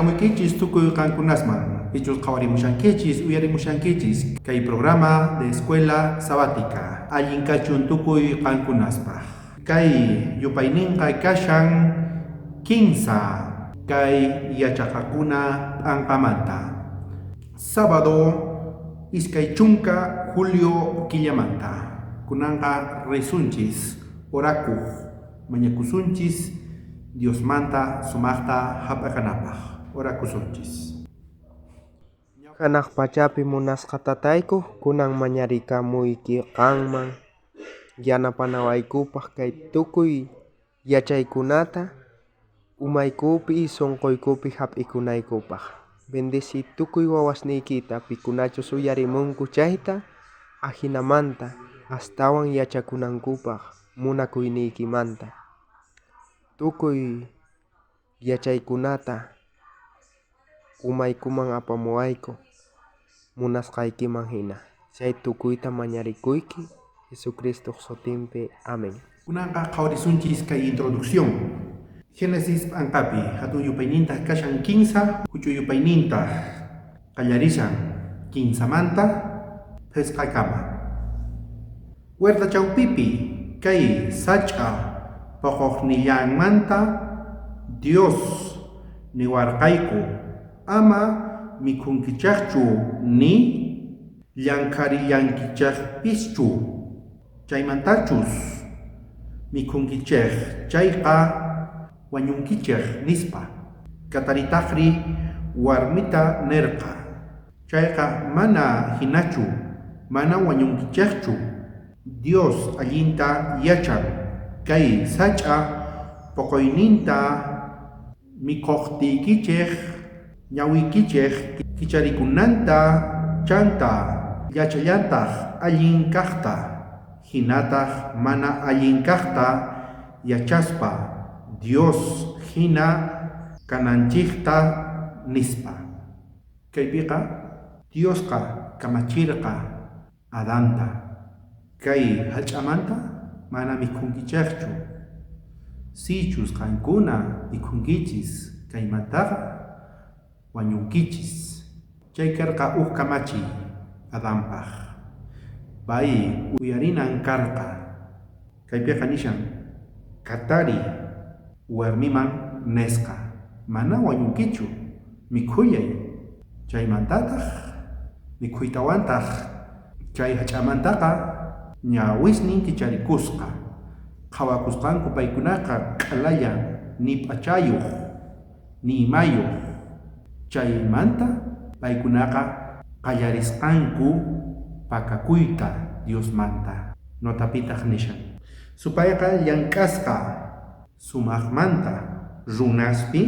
Kawsaykamuykichis tukuy qankunasman, pichus qhawarimushankichis, uyarimushankichis kay programa de Escuela Sabática. Allin kachun tukuy qankunaspaj. Kay yupayninqa kashan kinsa kay yachaqakuna p'anqamanta. Sábado 20 julio killamanta. Kunanqa risunchis orakuj, mañakusunchis Diosmanta sumajta jap'aqanapaj. Orakusunchis. Janaj pachapi munasqa Tatayku, kunan mañarikamuyki qanman yanapanawaykupaj kay tukuy yachaykunata umaykupi sonqoykupi jap'ikunaykupaj. Bendeciy tukuy wawasniykita, pikunachus uyarimunku chayta, ajinamanta astawan yachakunankupaj munakuyniykimanta. Tukuy yachaykunata umaykuman apamuwayku munasqaykiman jina. Chay tukuyta mañarikuyki Jesucristoj sutinpi. Amén. Kunanqa qhawarisunchis kay introducción. Génesis p'anqapi jatun yupaynintaj kashan kinsa, juch'uy yupaynintaj qallarishan kinsamanta phisqakama. Huerta chawpipi kay sach'a poqojnillanmanta Dios niwarqayku, Ama mikhunkichejchu ni llankharillankichejpischu. Chaymantachus mikhunkichej chayqa wañunkichej, nispa. Kataritajrí warmita nerqa, Chayqa mana jinachu, mana wañunkichejchu. Dios allinta yachan kay sach'a poqoyninta mikhojtiykichej ñawiykichej kicharikunanta, chantá yachallantaj allin kajta, jinataj mana allin kajta yachaspa Dios jina kananchejta, nispa. Kaypiqa Diosqa kamachirqa Adanta, Kay jallch'amanta mana mikhunkichejchu. Sichus qankuna mikhunkichis kaymantaqa, wañunkichis. Chay karqa uj kamachiy Adanpaj. Pay uyarinan karqa. Kaypiqa nishan, Katari warmiman nisqa, Mana wañunkichu, mikhullay. Chaymantataj mikhuytawantaj chay jach'amantaqa ñawisnin kicharikusqa. Qhawakusqanku paykunaqa q'alalla ni p'achayoj, ni imayoj. Chaymanta paykunaqa qallarisqanku pakakuyta Diosmanta. Notapitaj nishan, Supayqa llank'asqa sumajmanta runaspi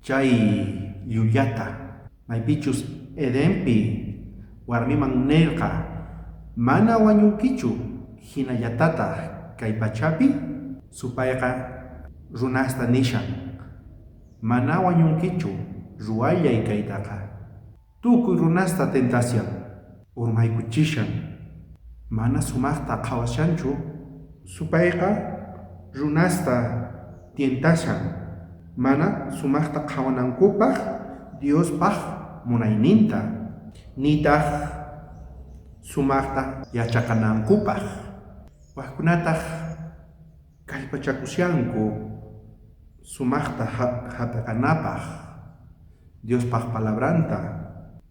chay llullata, maypichus Edenpi warmiman nerqa, Mana wañunkichu, jinallatataj kay pachapi supayqa runasta nishan, Mana wañunkichu, ruwallay kaytaqa. Tukuy runasta tentashan, urmaykuchishan, mana sumajta qhawashanchu. Supayqa runasta tientashan, mana sumajta qhawanankupaj Diospaj munayninta, nitaj sumajta yachaqanankupaj. Wajkunataj kallpachakushanku sumajta jap'eqanapaj Diospaj palabranta.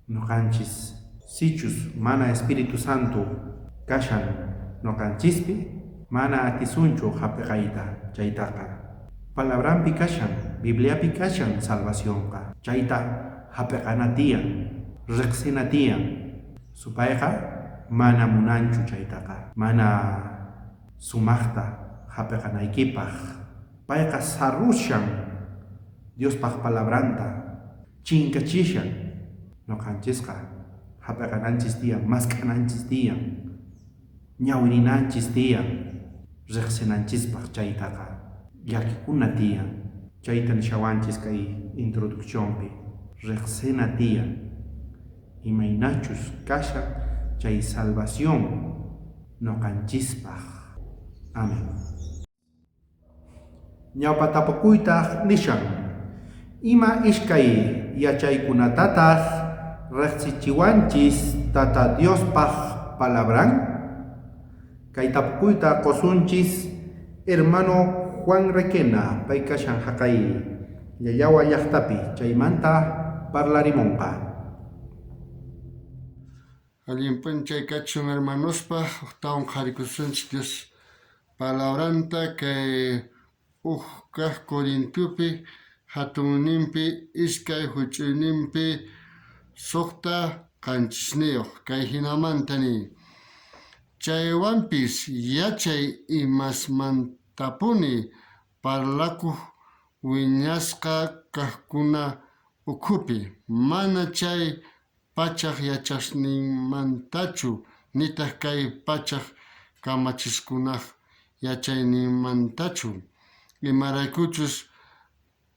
Noqanchis sichus mana Espíritu Santo kashan noqanchispi, mana atisunchu jap'eqayta chaytaqa. Palabranpi kashan, Bibliapi kashan salvacionqa. Chayta jap'eqana tiyan, rejsina tiyan. Supayqa mana munanchu chaytaqa, mana sumajta jap'eqanaykipaj. Payqa sarrushan Diospaj palabranta, chinkachishan. Noqanchisqa jap'eqananchis tiyan, mask'ananchis tiyan, ñawirinanchis tiyan rejsinanchispaj chaytaqa. Llakikuna tiyan. Chayta nishawanchis kay introduccionpi, rejsina tiyan imaynachus kashan chay salvación noqanchispaj. Amén. Ñawpa tapukuytaj nishan. Ima iskay yachaykunatataj rejsichiwanchis Tata Diospaj palabran? Kay tapukuyta qosunchis hermano Juan Requena, pay kashan jaqay Llallawa llajtapi, chaymanta parlarimonqa. Allin p'unchay kachun hermanospaj, ujtawan qharikusunchis Dios palabranta kay uj kaj Corintiopi jatunninpi iskay juch'uyninpi 6 7 kay jinamanta nin. Chaywanpis yachay imasmantapuni parlakuj wiñasqa kajkuna ukhupi, mana chay pachaj yachasninmantachu, nitaj kay pachaj kamachiskunaj yachayninmantachu, imaraykuchus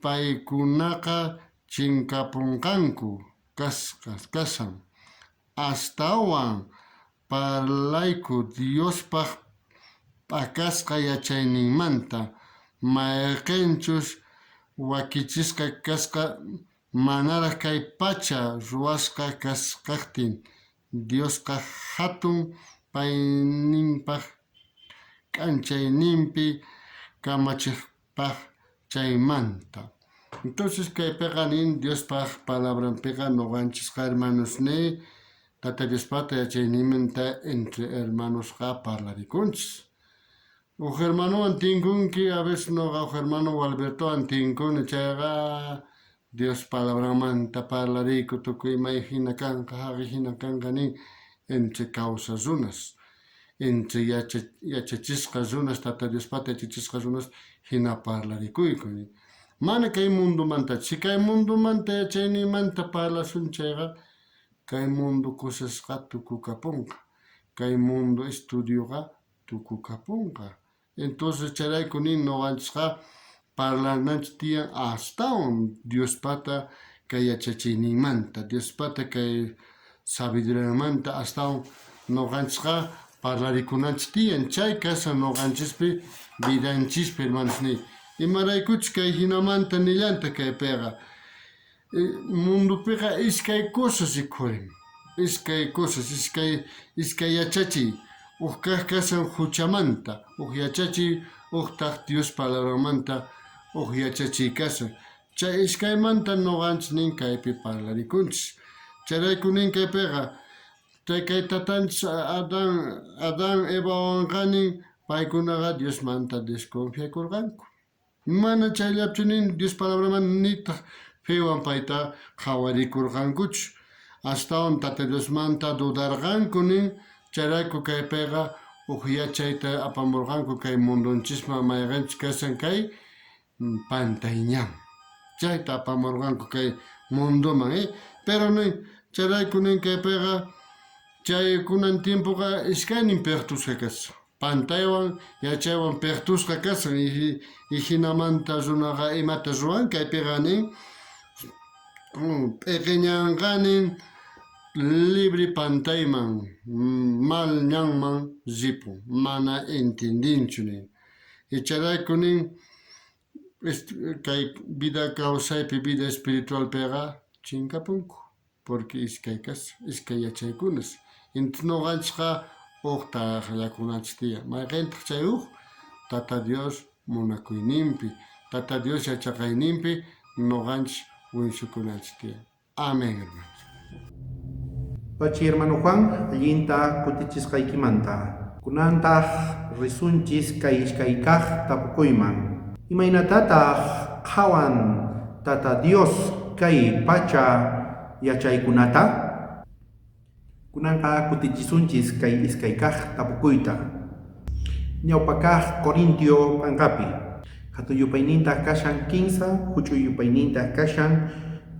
paykunaqa chinkaponqanku kashan. Astawan parlayku Diospaj p'akasqa yachayninmanta, mayqenchus wakichisqa kasqa manaraj kay pacha ruwasqa kajtin, Diosqa jatun payninpaj k'anchayninpi kamachejpaj chaymanta. Entonces kaypiqa nin Diospaj palabranpiqa noqanchisqa hermanosniy Tata Diospata yachayninmanta entre hermanosqa parlarikunchis. Uj hermanowan tinkunki, a veces noqa uj hermano Walbertowan tinkuni chayqa Dios palabranmanta parlariyku tukuy may jina kanqa, jaqay jina kanqa nin entre causa runas, entre yachachisqa runas, Tata Diospata yachachisqa runas jina parlarikuyku. Mana kay mundomanta, si kay mundomanta yachayninmanta parlasun chayqa, kay mundo cosasqa tukukaponqa, kay mundo estudioqa tukukaponqa. Entonces chayrayku nin noqanchisqa parlananchis tiyan astawan Diospata kay yachachiyninmanta, Diospata kay sabiduriamanta astawan noqanchisqa parlarikunanchis tiyan. Chay kashan noqanchispi vidanchispi hermanosniy. Imaraykuchus kay jinamanta nillanta kaypiqa. Mundopiqa iskay cosas rikhurin, iskay cosas, iskay yachachiy. Uj kaj kashan juchamanta, uj yachachiy, ujtaj Dios palabranmanta uj yachachiy kashan. Chay iskaymanta noqanchis nin kaypi parlarikunchis. Chayrayku nin kaypiqa, kay tatanchis Adán Evawanqa nin paykunaqa Diosmanta desconfiakurqanku. Mana chayllapichu nin Dios palabramanta nitaj fewan payta qhawarikurqankuchu. Astawan Tata Diosmanta dudarqanku nin, chayrayku kaypiqa uj yachayta apamurqanku kay mundonchisman mayqenchus kashan kay pantay ñan. Chayta apamurqanku kay mundoman, Pero nin, chayrayku nin kaypiqa chay kunan tiempoqa iskaynin pejtusqa kashan. Pantaywan yachaywan pejtusqa kashan y jinamanta runaqa imata ruwan kaypiqa nin p'eqeñanqa nin libre pantayman mal ñanman ripun mana entendinchu nin. Y chayrayku nin kay vida kawsaypi vida espiritualpiqa chinkapunku porque iskay kashan, iskay yachaykunas. Entonces noqanchisqa ujta aqllakunanchis tiyan. Mayqentaq chay uj? Tata Dios munakuyninpi, Tata Dios yachaqayninpi noqanchis winsukunanchis tiyan. Amén, hermanos. Pachi hermano Juan, allinta kutichisqaykimanta. Kunantaj risunchis kay iskay kaj tapukuyman. Imaynatataj qhawan Tata Dios kay pacha yachaykunata? Kunanqa kutichisunchis kay iskay kaj tapukuyta. Ñawpa kaj Corintio p'anqapi. Hatun yupaynintaj kashan 15, huch'uy yupaynintaj kashan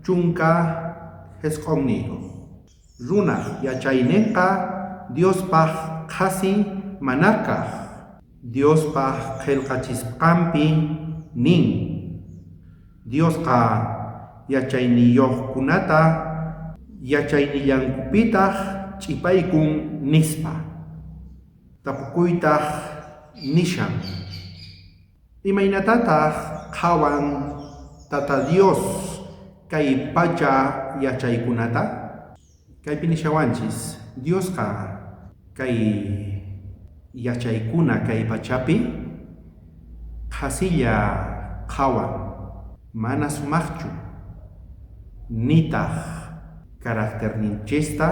19. Runaj yachaynenqa Diospaj qhasi manakaj. Diospaj qhelqachisqanpi nin. Diosqa yachayniyojkunata yachaynillankupitaj ch'ipaykun nispa. Tapukuytaj nishan. Imaynatataj qhawan Tata Dios kay pacha yachaykunata? Kaypi nishawanchis, Diosqa kay yachaykuna kay pachapi qhasilla qhawan, mana sumajchu, nitaj caracterninchista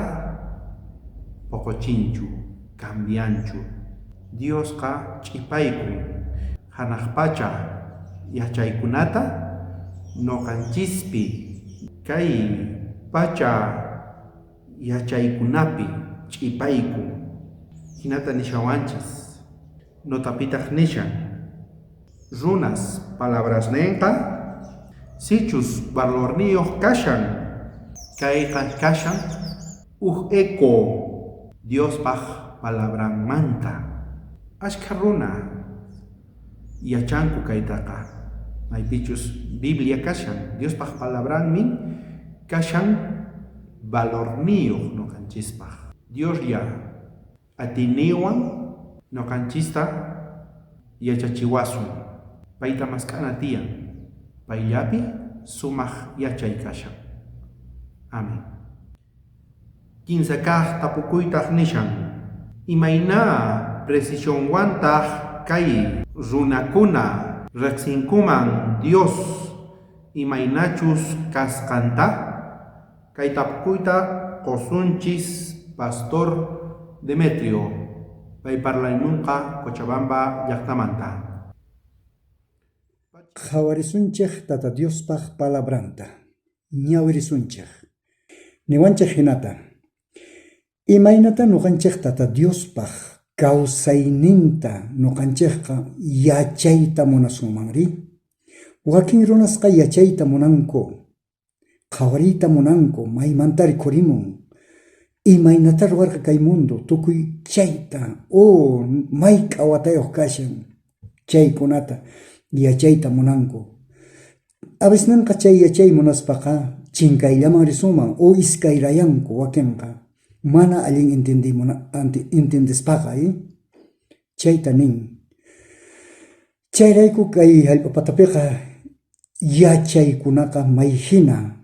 poqochinchu, cambianchu. Diosqa ch'ipaykun janaj pacha yachaykunata noqanchispi kay pacha yachaykunapi ch'ipaykun. Jinata nishawanchis. Notapitaj nishan, runas palabrasnenqa sichus valorniyoj kashan, kayqa kashan uj eco Diospaj palabranmanta. Ashkha runa yachanku kaytaqa, maypichus Biblia kashan, Diospaj palabranmin kashan valorniyoj noqanchispaj. Dioslla atiyninwan noqanchista yachachiwasun, payta mask'ana tiyan, payllapi sumaj yachay kashan. Amén. Kinsa kaj tapukuytaj nishan, imayna precisionwantaj kay runakuna rejsinkuman Dios imaynachus kasqanta? Kay tapukuyta qosunchis Pastor Demetrio, pay parlaymunqa Cochabamba llajtamanta. Qhawarisunchej Tata Diospaj palabranta, ñawirisunchej. Niwanchej jinata, Imaynatá noqanchej Tata Diospaj kawsayninta noqanchejqa yachayta munasunmanri? Wakin runasqa yachayta munanku, qhawariyta munanku, maymanta rikhurimun, imaynatá ruwarqa kay mundo, tukuy chayta, o mayk'a watayoj kashan, chaykunata yachayta munanku. A veces chay yachay munaspaqa chinkayllaman risunman o iskayrayanku wakenqa mana allin entiendespaqa chayta nin. Chayrayku kay jallp'a patapiqa yachaykunaqa may jina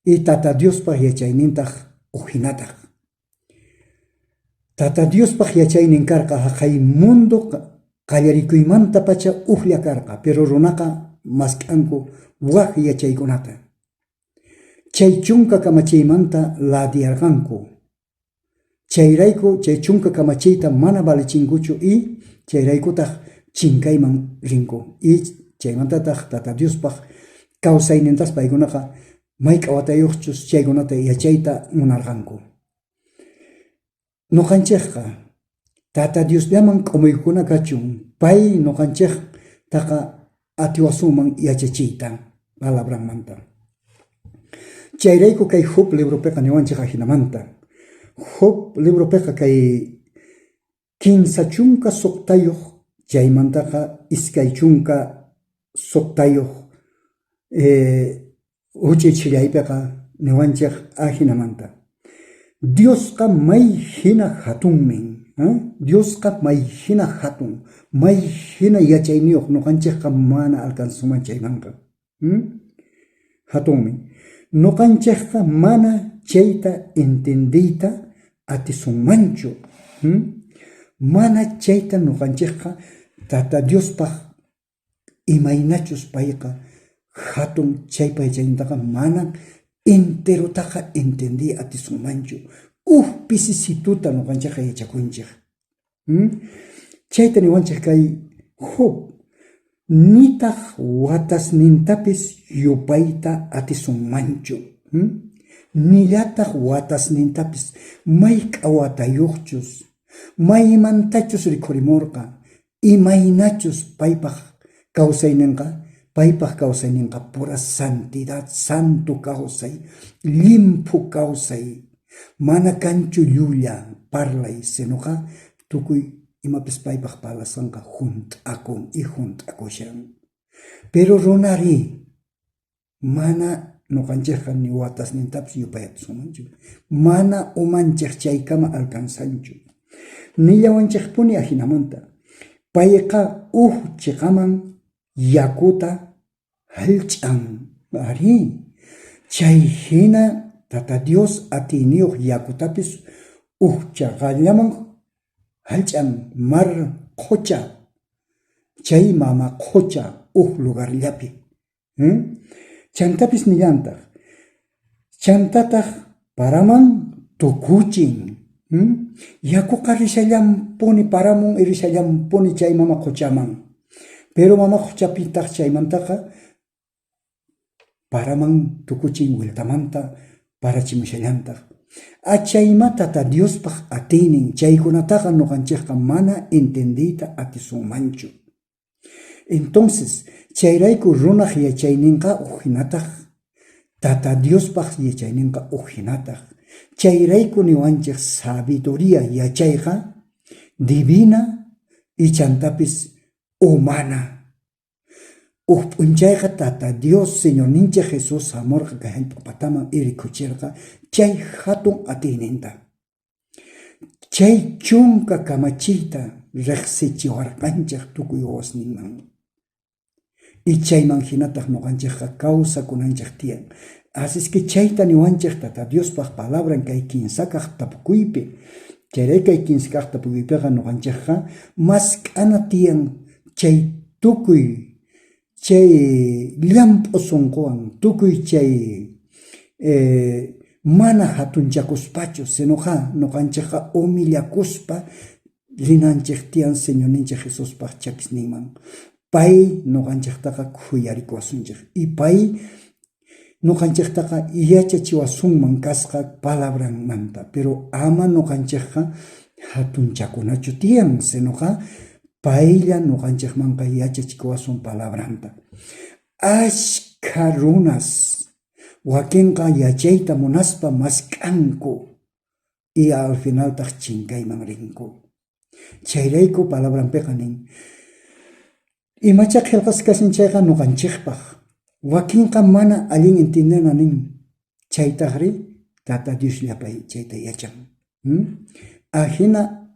y Tata Diospaj yachaynintaj uj jinataj. Tata Diospaj yachaynin karqa jaqay mundo qallarikuymantapacha ujlla karqa, pero runaqa mask'anku waj yachaykunata. Chay chunka kamachiymanta ladiyarqanku. Chayrayku chay chunka kamachiyta mana valechinkuchu y chayraykutaj chinkayman rinku. Y chaymantataj Tata Diospaj kawsaynintas paykunaqa mayk'a watayojchus chaykunata yachayta munarqanku. Noqanchejqa Tata Diosllaman k'umuykuna kachun, pay noqanchejtaqa atiwasunman yachachiyta palabranmanta. Chayrayku kay Job libropeqa niwanchej ajinamanta. Job libropeqa kay 36 chaymantaqa 26 huch'uy chhillaypeqa niwanchej ajinamanta. Diosqa may jina jatunmin, Diosqa may jina jatun, may jina yachayniyoj, noqanchejqa mana alcanzasunman chaymanqa. Jatunmin. Noqanchejqa mana chayta entendeyta atisunmanchu. Mana chayta noqanchejqa Tata Diospaj imaynachus payqa jatun chaypa yachaynintaqa mana enterotaqa entendiy atisunmanchu. Uj pisisituta noqanchejqa yachakunchej. Chayta niwanchej kay Job, nitaj watasnintapis yupayta atisunmanchu. Nillataj watasnintapis mayk'a watayojchus, maymantachus rikhurimorqa, imaynachus paypaj kawsaynenqa, paypaj kawsaynenqa pura santidad, santo kawsay, llimphu kawsay, mana kanchu llulla parlay, sinoqa tukuy imapis paypaj parlasqanqa junt'akun y junt'akushan. Pero runarí mana noqanchejqa ni watasnintapis yupay atisunmanchu, mana umanchej chaykama alcanzanchu. Nillawanchejpuni ajinamanta, payqa uj cheqaman yakuta jallch'an. Arí, Chay jina Tata Dios atiyniyoj yakutapis uj chaqallaman jallch'an mar qhocha, chay mama qhocha uj lugarllapi. Chantapis nillantaj, chantataj paraman tukuchin. Yakoqa rishallanpuni paramun y rishallanpuni chay mama qhochaman. Pero mama qhochapitaj chaymantaqa paraman tukuchin vueltamanta parachimushallantaj. Achayma Tata Diospaj atiynin chaykunataqa noqanchejqa mana entendeyta atisunmanchu. Entonces, chayrayku runaj yachayninqa uj jinataj, Tata Diospaj yachayninqa uj jinataj. Chayrayku niwanchej sabiduría yachayqa divina y chantapis humana. Uj p'unchayqa Tata Dios Señorninchej Jesús jamorqa kay jallp'a pataman y rikhucherqa chay jatun atiyninta. Chay chunka kamachiyta rejsichiwarqanchej tukuy wawasninman. Y chayman jinataj noqanchejqa kawsakunanchej tiyan. Así es que chayta niwanchej Tata Diospaj palabran kay kinsakaj tapukuypi. Chayrayku kay kinsakaj tapukuypeqa noqanchejqa mask'ana tiyan chay tukuy chay llamp'u sonqowan, tukuy chay mana jatunchakuspachu, sinoqa noqanchejqa humillakuspa rinanchej tiyan Señorninchej Jesuspaj chakisninman. Pay noqanchejtaqa khuyarikuwasunchej y pay noqanchejtaqa yachachiwasunman kasqa palabranmanta, pero ama noqanchejqa jatunchakunachu tiyan, sinoqa paylla noqanchejmanqa yachachikuwasun palabranta. Ashkha runas wakenqa yachayta munaspa mask'anku y al finaltaj chinkayman rinku. Chayrayku palabranpeqa nin, Imachá qhelqasqa kashan chayqa noqanchejpaj. Wakenqa mana allin entiendena nin, chaytajrí Tata Dioslla pay chayta yachan. Ajina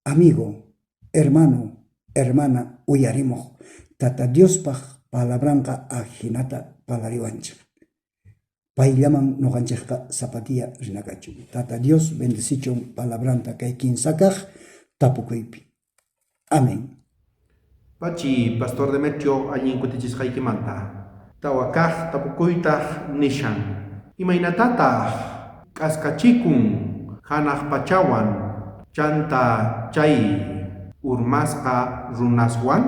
amigo, hermano, hermana uyarimoj, Tata Diospaj palabranqa ajinata parlariwanchej. Payllaman noqanchejqa sapa día rina kachun. Tata Dios bendecichun palabranta kay kinsakaj tapukuypi. Amén. Pachi, Pastor Demetrio allin kutichisqaykimanta. Tawa kaj tapukuytaj nishan, Imaynatataj k'askachikun janaj pachawan chanta chay urmasqa runaswan?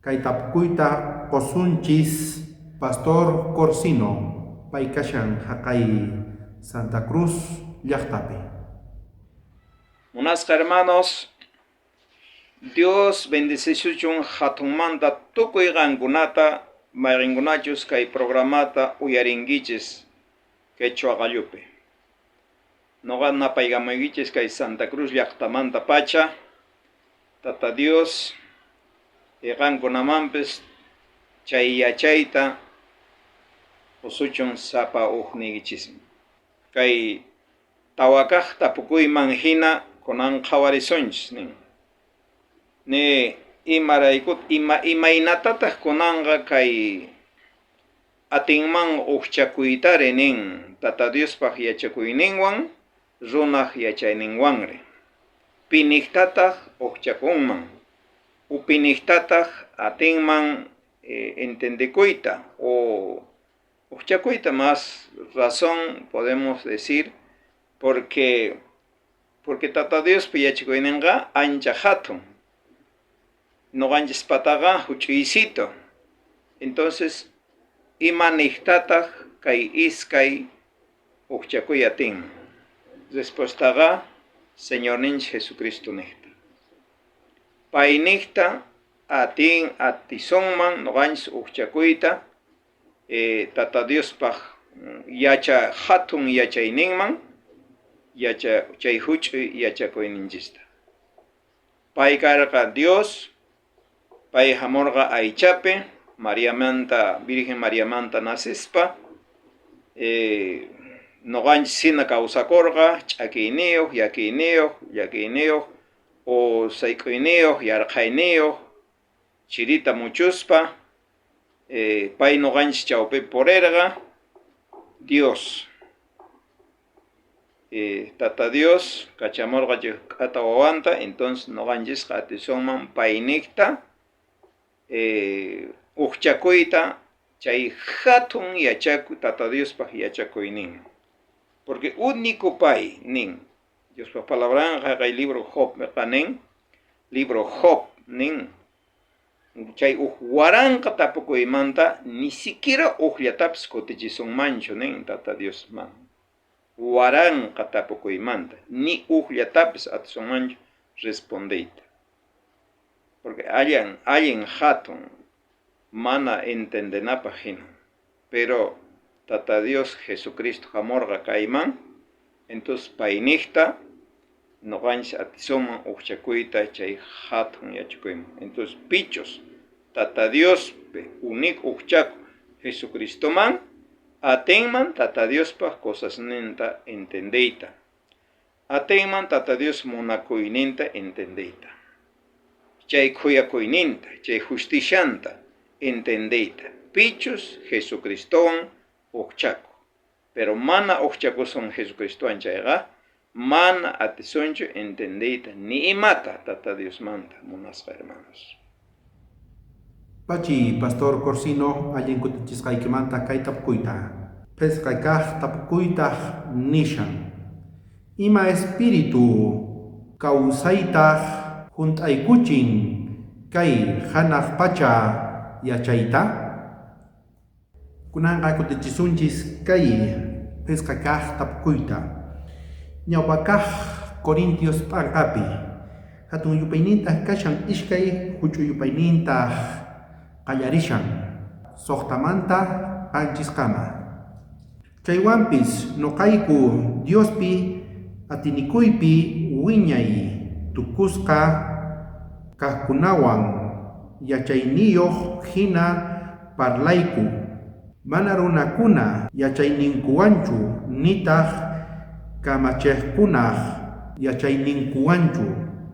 Kay tapukuyta qosunchis Pastor Corsino, pay kashan jaqay Santa Cruz llajtapi. Munasqa hermanos, Dios bendecisuchun jatunmanta tukuy qankunata mayqenkunachus kay programata uyarinkichis quechua qallupi. Noqa napaykamuykichis kay Santa Cruz llaqtamanta pacha, Tata Dios qankunamanpis chay yachayta qosuchun sapa ujniykichisman. Kay tawa kaj tapukuyman jina kunan qhawarisunchis nin. Ni imaraykut ima imaynatataj kunanqa kay atinman ujchakuytari nin Tata Diospaj yachakuyninwan runaj yachayninwanri. Pinijtataj ujchakunman, upinijtataj atinman entendekuyta o ujchakuyta más razón podemos decir porque porque Tata Diospa yachakuyninqa ancha jatun. Noqanchispataqa juch'uysito. Entonces ima nijtataj kay iskay ujchakuy atinman? Respuestaqa Señorninchik Jesucristo nijta. Pay nijta atin atisunman noqanchis ujchakuyta Tata Diospaj yacha jatun yachayninman yacha chay juch'uy yachakuyninchista. Pay karqa Dios, pay jamorqa aychapi, Mariamanta, Virgen Mariamanta nacispa, noqanchis jina kawsakorqa, ch'akiyniyoj, llakiyniyoj, llakiyniyoj, o sayk'uyniyoj, yarqhayniyoj, chirita muchuspa, pay noqanchis chawpipi purerqa, Dios. Tata Dios kachamorqa chay k'ata wawanta, entonces noqanchisqa atisunman payniqta ujchakuyta chay jatun yachakuy Tata Diospaj yachakuynin. Porque único pay nin, Diospaj palabranqa kay libro Job nin, libro Job nin, chay uj waranqa tapukuymanta ni siquiera ujllatapis kutichisunmanchu nin Tata Diosman. Waranqa tapukuymanta ni ujllatapis atisunmanchu respondeyta. Porque allin jatun mana entendenapaj hina. Pero Tata Dios Jesucristo jamorqa kayman, entonces payniqta noqanchis atisunman ujchakuyta chay jatun yachakuyman. Entonces pichos Tata Dios unik ujchaku Jesucristoman atinman Tata Diospaj cosasninta entendeyta. Atinman Tata Dios munakuyninta entendeyta. Chay khuyakuyninta, chay justicianta entendeyta. Pichos Jesucristowan ujchaku. Pero mana ujchakusun Jesucristowan chayqa, mana atisunchu entendeyta ni imata Tata Diosmanta, munasqa hermanos. Pachi, Pastor Corsino, allin kutichisqaykimanta kay tapukuyta. Phisqa kaq tapukuytaj nishan. Ima espíritu kawsaytaj hunt'aykuchin kay hanaq pacha yachayta? Kunanqa kutichisunchis kay phisqa kaq tapukuyta. Ñawpa kaq Corintios p'anqapi hatun yupaynintaq kashan iskay huch'uy yupaynintaq qallarishan suqtamanta qanchiskama. Chaywanpis nuqayku Diospi atinikuypi wiñay tukusqa kaqkunawan yachayniyuq hina parlayku. Mana runakuna yachayninkuwanchu nitaq kamachiqkunaq yachayninkuwanchu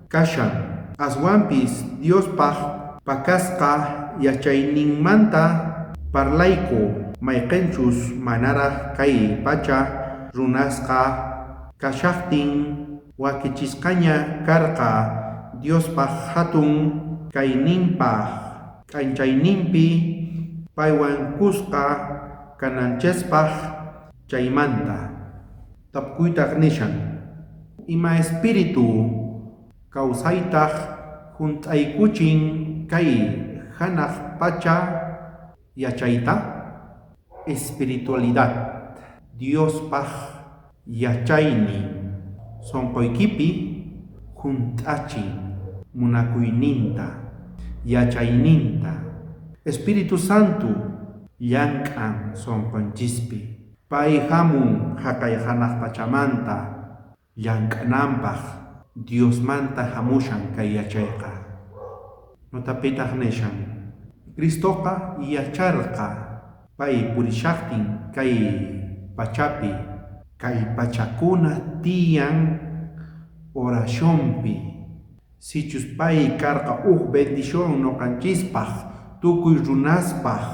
kashan. Aswanpis Diospaq pakasqa yachayninmanta parlayku mayqinchus manaraq kay pacha runasqa kashaqtin wakichisqaña karqa Diospaq hatun kayninpaq k'anchayninpi paywan kuska kananchispaq chaymanta. Tapukuytaq nishan. Ima espíritu kawsaytaq hunt'aykuchin kay hanaq pacha yachayta? Espiritualidad. Diospaq yachaynin sunquykipi hunt'achin munakuyninta, yachayninta. Espíritu Santo llank'an sunqunchispi. Pay hamun haqay hanaq pachamanta llank'ananpaq Diosmanta hamushan kay yachayqa. Notapitaq nishan. Cristoqa yacharqa pay purishaqtin kay pachapi kay pachakuna tiyan oracionpi. Sichus pay karqa uj bendición noqanchispaq tukuy runaspaq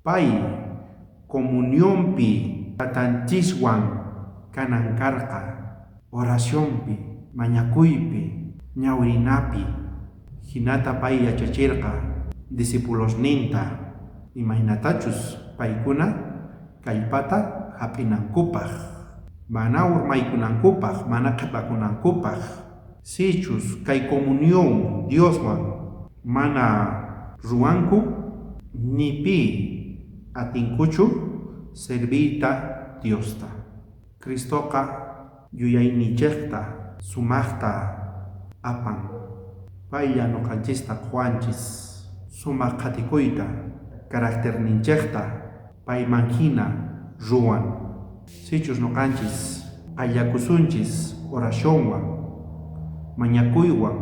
pay comunionpi tatanchiswan kanan karqa oracionpi mañakuypi ñawrinapi hinata pay yachachirqa discipulosninta imaynatachus paykuna kallpata hap'inankupaq mana urmaykunankupaq mana qhipakunankupaq. Sichus kay comunión Dioswan mana ruwanku ni pi atinkuchu serviyta Diosta. Cristoqa yuyayninchikta sumaqta apan. Paylla nuqanchista quwanchis sumaq qhatikuyta caracterninchikta payman hina ruwan. Sichus nuqanchis qayllakusunchis oracionwan mañakuywan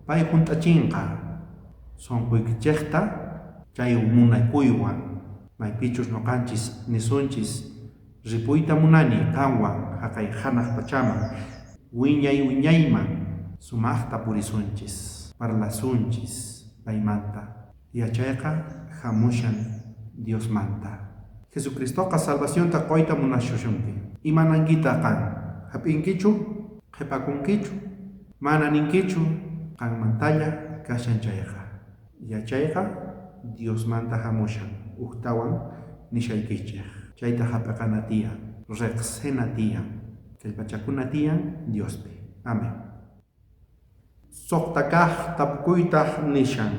pay hunt'achinqa sunquykichikta chay munakuywan maypichus nuqanchis nisunchis ripuyta munani qanwan haqay hanaq pachaman wiñay wiñayman sumaqta purisunchis parlasunchis paymanta. Yachayqa hamushan Diosmanta. Jesucristoqa salvacionta qoyta munashusunki. Imanankitaj qan? Jap'inkichu? Qhepakunkichu? Mana ninkichu? Qanmantalla kashan chayqa. Yachayqa Diosmanta jamushan, ujtawan nishaykichej. Chayta jap'eqana tiyan, rejsina tiyan, kallpachakuna tiyan Diospi. Amén. Sojta kaj tapukuytaj nishan.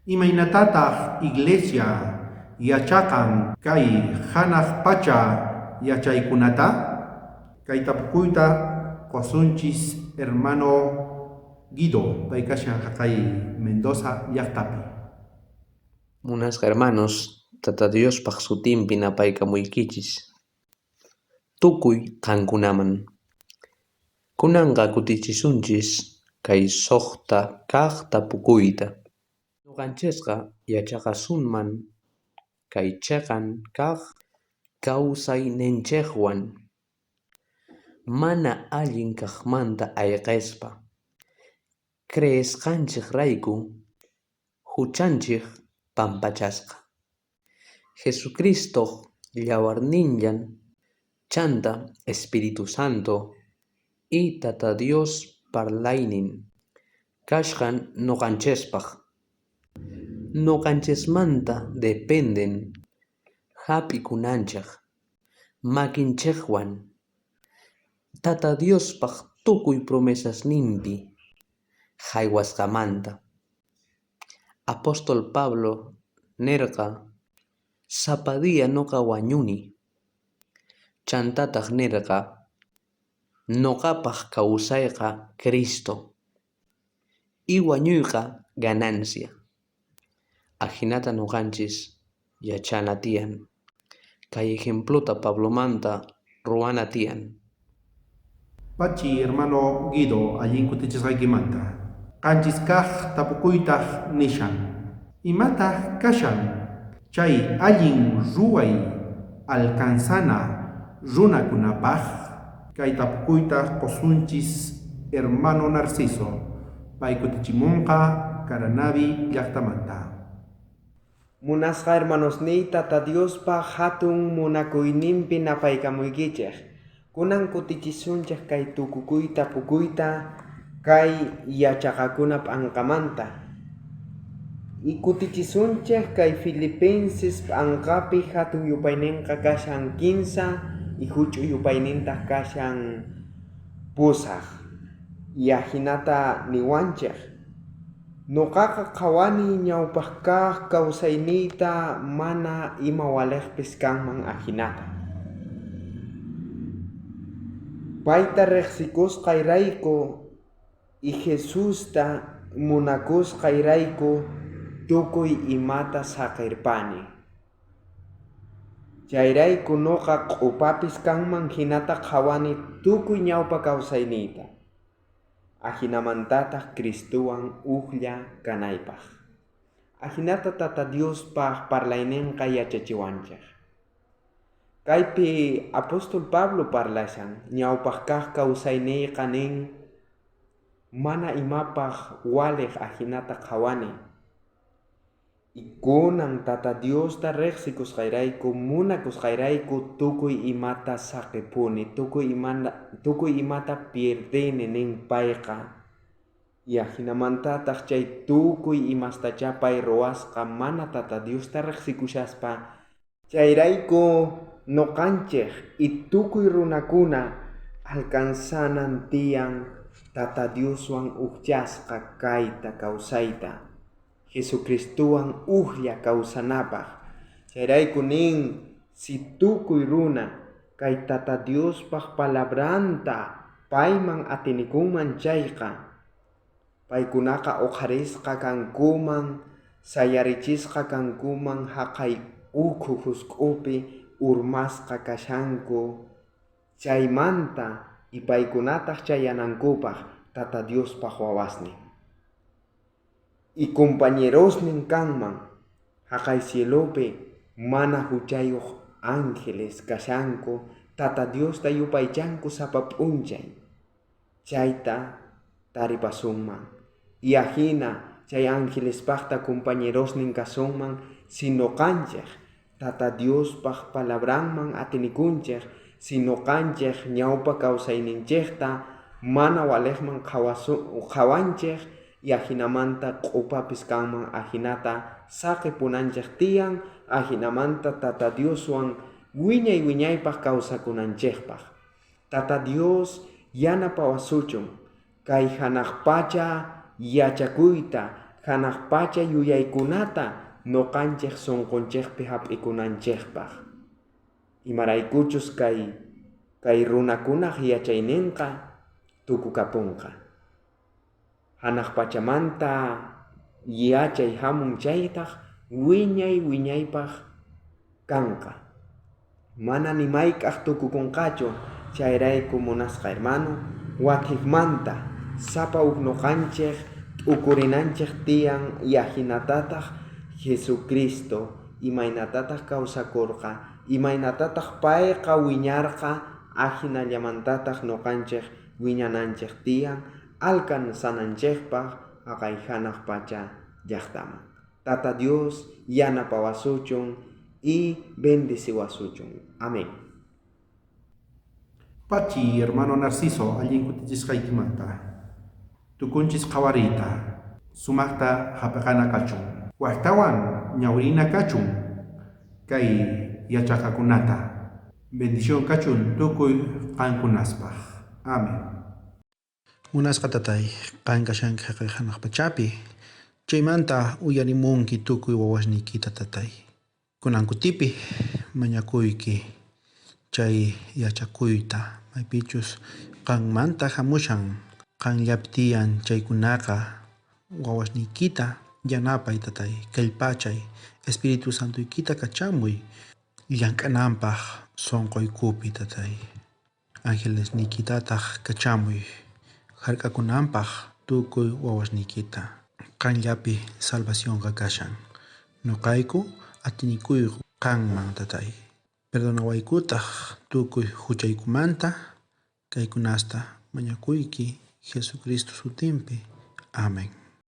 Imaynatataj iglesia yachaqan kay janaj pacha yachaykunata? Kay tapukuyta qosunchis hermano Guido, pay kashan jaqay Mendoza llajtapi. Munasqa hermanos, Tata Diospaj sutinpi napaykamuykichis. Tukuy qankunaman. Kunanqa kutichisunchis kay sojta kaj tapukuyta. Noqanchisqa yachaqasunman kay cheqan kaj kawsayninchejwan, mana allin kajmanta ayqespa. Creesqanchejrayku juchanchej pampachasqa. Jesucristoj yawarnillan chanta Espíritu Santo y Tata Dios parlaynin kashqan noqanchespaj. Noqanchejmanta dependen jap'ikunanchej makinchejwan Tata Diospaj tukuy promesasninpi jaywasqamanta. Apóstol Pablo nerqa sapa día noqa wañuni. Chantataj nerqa noqapaj kawsayqa Cristo y wañuyqa ganancia. Ajinata noqanchis yachana tiyan. Kay ejemplota Pablomanta ruwana tiyan. Pachi, hermano Guido, allin kutichisqaykimanta. Qanchis kaj tapukuytaj nishan. Imataj kashan chay allin ruway alcanzana runakunapaj? Kay tapukuyta qosunchis hermano Narciso, pay kutichimunqa Caranavi llajtamanta. Munasqa hermanosniy Tata Diospa hatun munakuyninpi napaykamuykichej. Kunan kutichisunchej kay tukukuy tapukuyta kay yachaqakuna p'anqamanta. Y kutichisunchej kay Filipenses p'anqapi hatun yupayninqa kashan 15 y huch'uy yupaynintaj kashan 8. Y ajinata niwanchej. Noqaqa qhawani ñawpaq kaq kawsayniyta mana ima walejpis kanman ajinata. Payta riqsikusqayrayku y Jesusta munakusqayrayku tukuy imata saqirpani. Chayrayku noqa q'upapis kanman hinata qhawani tukuy ñawpa kawsayniyta. Ajinamantataq Cristuwan ujlla kanaypaq. Ajinata Tata Diospaj parlayninqa yachachiwanchej. Kaypi apóstol Pablo parlashan ñawpaq kaq kawsayniyqa nin mana imapaj walej ajinata qhawani. Y kunan Tata Diosta riqsikusqayrayku munakusqayrayku tukuy imata saqipuni, tukuy imata pierdeni nin payqa. Y ajinamantataq chay tukuy imastachá pay ruwasqa mana Tata Diosta riqsikushaspa. Chayrayku noqanchej y tukuy runakuna alcanzanan tiyan Tata Dioswan ujchasqa kayta kawsayta. Jesucristuwan ujlla kawsanapaj. Chayrayku nin si tukuy runa kay Tata Diospaj palabranta payman atinikunman chayqa paykunaqa uqharisqa kankuman, sayarichisqa kankuman jaqay ukhu jusk'upi urmasqa kashanku chaymanta y paykunataq chayanankupaj Tata Diospaj wawasnin. Y compañerosnin kanman jaqay cielopi mana huchayuq ángeles kashanku Tata Diosta yupaychanku sapa p'unchay. Chayta taripasunman. Y ajina chay angelespajta compañerosnin kasunman si noqanchej Tata Diospaj palabranman atinikunchej, si noqanchej ñawpa kawsayninchejta mana walejman qhawanchej y ajinamanta q'upapis kanman ajinata saqepunanchej tiyan, ajinamanta Tata Dioswan wiñay wiñaypaj kawsakunanchejpaj. Tata Dios yanapawasuchun kay hanaj pacha yachakuyta, hanaj pacha yuyaykunata noqanchej sonqonchejpi hap'ikunanchejpaj. Imaraykuchus kay runakunaj yachaynenqa tukukaponqa. Hanaj pachamanta yachay hamun chaytaj wiñay wiñaypaj kanqa. Mana ni mayk'aj tukukonqachu, chayrayku munasqa hermano, watejmanta sapa uj noqanchej t'ukurinanchej tiyan y ajinatataj Jesucristo imaynatataj kawsakorqa, imaynatataj payqa wiñarqa, ajinallamantataj noqanchej wiñananchej tiyan alcanzananchejpaj jaqay hanaj pacha llajtaman. Tata Dios yanapawasuchun y bendeciwasuchun. Amén. Pachi, hermano Narciso, allin kutichisqaykimanta. Tukunchis qhawariyta, sumaqta hap'iqana kachun. Wajtawan ñawirina kachun kay yachaqakunata. Bendición kachun tukuy qankunaspaj. Amén. Munasqa tatay, qan kashanki jaqay hanaq pachapi. Chaymanta uyarimunki tukuy wawasniykita tatay. Kunan kutipi mañakuyki chay yachakuyta, maypichus qanmanta hamushan, qanllapi tiyan chaykunaqa wawasniykita yanapay tatay, kallpachay, Espíritu Santoykita kachamuy llank'ananpaj sonqoykupi tatay. Angelesniykitataj kachamuy hark'akunanpaj tukuy wawasniykita. Qanllapi salvacionqa kashan. Noqayku atinikuyku qanman tatay. Perdonawaykutaj tukuy huchaykumanta kaykunasta mañakuyki Jesucristo sutinpi. Amén.